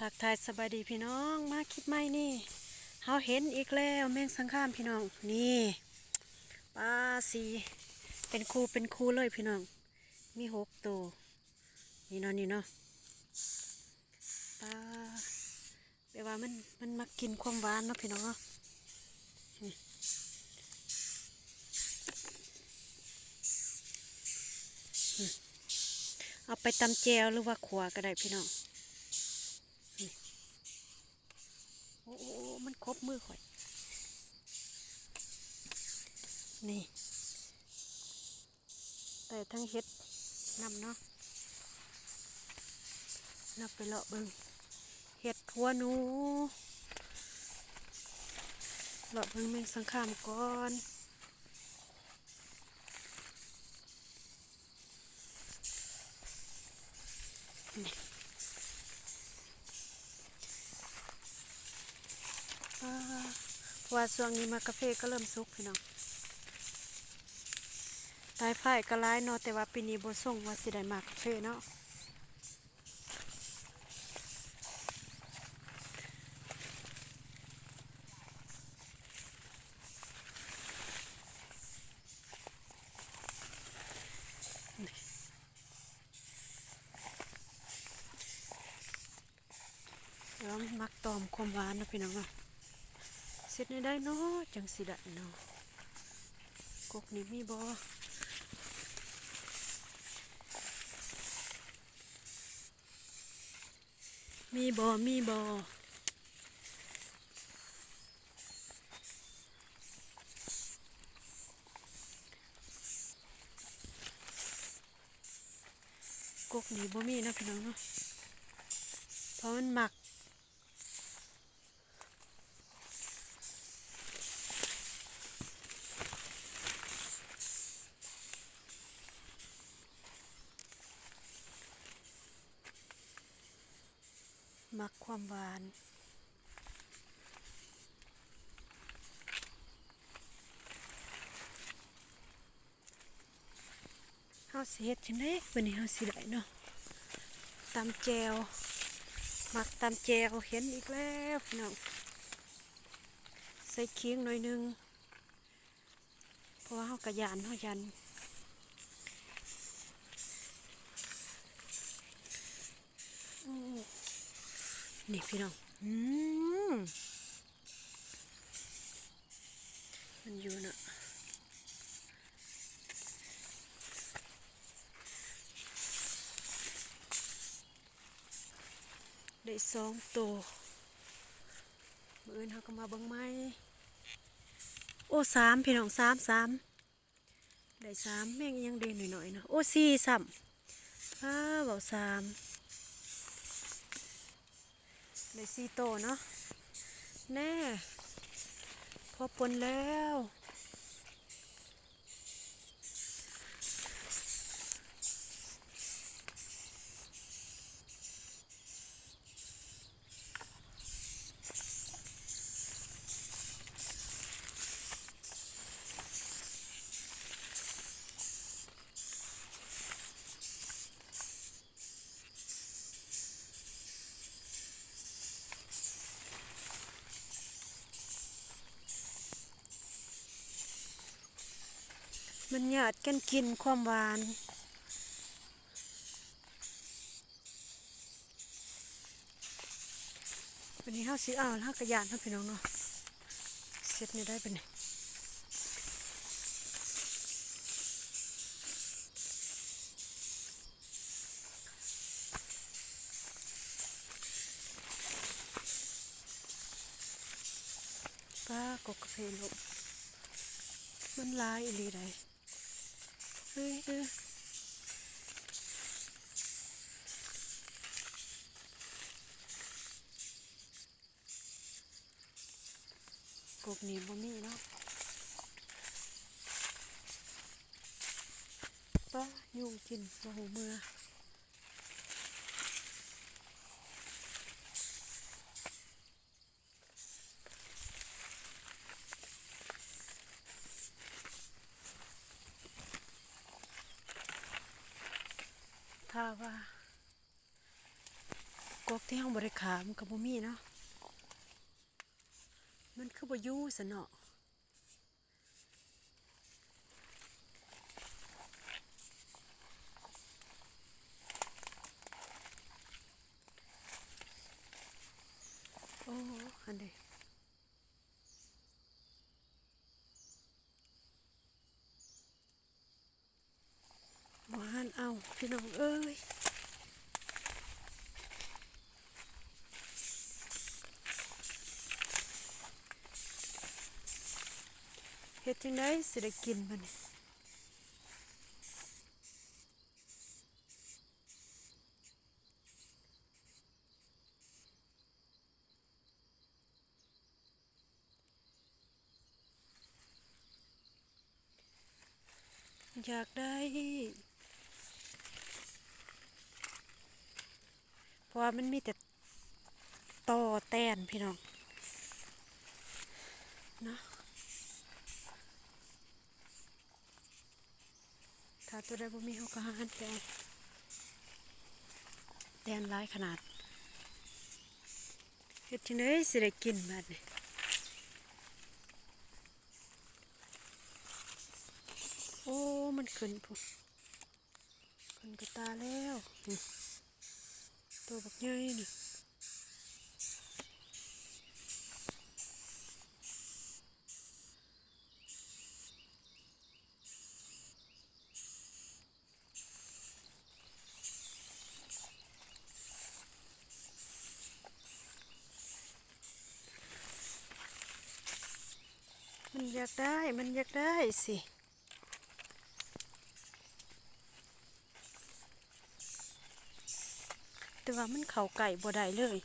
ທັກທາຍສະບາຍດີພີ່ນ້ອງ ມາຄລິບໃໝ່ນີ້ ເຮົາເຫັນອີກແລ້ວແມງສັງຄາມພີ່ນ້ອງ ນີ້ ປາ ສີເປັນຄູ່ເປັນຄູ່ເລີຍພີ່ນ້ອງ ມີຫົກໂຕ ນີ້ເນາະ ນີ້ເນາະ ປາ ແປວ່າມັນ ມັນມັກກິນຄວາມຫວານເນາະພີ່ນ້ອງເນາະ ນີ້ ນີ້ ເອົາໄປຕຳແຈ່ວ ຫຼືວ່າຂົ້ວກໍໄດ້ພີ່ນ້ອງ ນີ້ ໂອ້ ໂອ້ ໂອ້ ມັນຄົບມືຂ້ອຍ ນີ້ ໄດ້ທັງເຫັດນຳເນາະ ເຮົາໄປເລາະເບິ່ງເຫັດຫົວໜູ ເລາະເບິ່ງແມງສັງຄາມກ່ອນ ນີ້ ປາ ເພາະວ່າຊ່ວງນີ້ໝາກກາເຟກໍເລີ່ມສຸກພີ່ນ້ອງ ຫຼາຍຝ່າຍກໍຫຼາຍເນາະ ແຕ່ວ່າປີນີ້ບໍ່ຊົງວ່າຊິໄດ້ໝາກກາເຟເນາະ ແລ້ວມັກຕອມຄວາມຫວານເນາະພີ່ນ້ອງເນາະ ເຮັດແນວໃດເນາະ ຈັ່ງຊິໄດ້ເນາະ ກົກນີ້ມີບໍ່ ມີບໍ່ ມີບໍ່ ກົກນີ້ບໍ່ມີເນາະພີ່ນ້ອງເນາະ ເພາະມັນມັກ ມັກຄວາມຫວານ ເຮົາຊິເຮັດຈັ່ງໃດ ບາດນີ້ເຮົາຊິໄດ້ເນາະ ຕຳແຈ່ວ ມັກຕຳແຈ່ວ ເຫັນອີກແລ້ວພີ່ນ້ອງ ໃສ່ຂີງໜ້ອຍໜຶ່ງ ເພາະວ່າເຮົາກໍຢ້ານ ເຮົາຢ້ານ ນີ້ພີ່ນ້ອງ ອືມ ມັນຢູ່ເນາະ ໄດ້ສອງໂຕ ມື້ອື່ນເຮົາກໍມາເບິ່ງໃໝ່ ໂອ້ ສາມ ພີ່ນ້ອງ ສາມ ສາມ ໄດ້ສາມ ແມງອີ່ຫຍັງເດ ໜ້ອຍໆເນາະ ໂອ້ ສີ່ຊ້ຳ ອ້າ ເວົ້າສາມ ໄດ້ສີ່ໂຕເນາະ ແນ່ ພໍປົນແລ້ວ. ມັນຍາດກັນກິນຄວາມຫວານ. ບັດນີ້ເຮົາຊິເອົາ ເຮົາກະຢ້ານເນາະພີ່ນ້ອງເນາະ ເຮັດແນວໃດບັດນີ້. ປ້າ ກົກກາເຟລົມ ມັນຫຼາຍອີ່ຫຼີໃດ໋. ເອີ ເອີ ກົກນີ້ບໍ່ມີເນາະ. ປ້າ ຍຸງກິນບໍ່ຮູ້ເມື່ອ. ຖ້າວ່າ ກົກທີ່ເຮົາບໍ່ໄດ້ຂ້າມັນກໍບໍ່ມີເນາະ. ມັນຄືບໍ່ຢູ່ຊັ້ນເນາະ. ໂອ້ ອັນເດ ບໍ່ທັນເອົາ ພີ່ນ້ອງເອີຍ. ເຮັດຈັ່ງໃດຊິໄດ້ກິນບັດນີ້? ຢາກໄດ້ ເພາະວ່າມັນມີແຕ່ຕໍແຕນ ພີ່ນ້ອງເນາະ. ຖ້າຕົວໃດບໍ່ມີ ເຮົາກໍຫາອັນແປງ ແຕນຫຼາຍຂະໜາດ. ເຮັດຈັ່ງໃດຊິໄດ້ກິນບາດນີ້? ໂອ້ ມັນຂຶ້ນພຸ້ນ ຂຶ້ນກະຕ່າແລ້ວ ໂຕບັກໃຫຍ່ນີ້. ມັນຢາກໄດ້ ມັນຢາກໄດ້ຊິ ແຕ່ວ່າມັນເຂົ້າໃກ້ບໍ່ໄດ້ເລີຍ.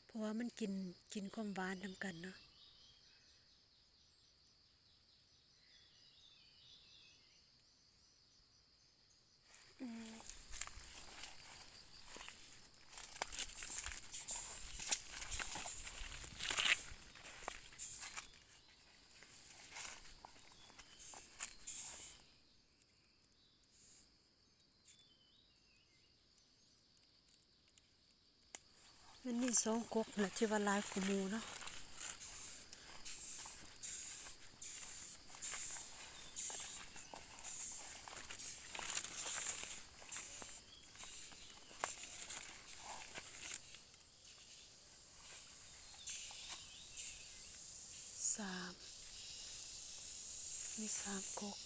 ເພາະວ່າມັນກິນ ກິນຄວາມຫວານນຳກັນເນາະ. ມັນມີສອງກົກນະ ທີ່ວ່າຫຼາຍກວ່າໝູ່ເນາະ. ສາມ ມີສາມກົກ.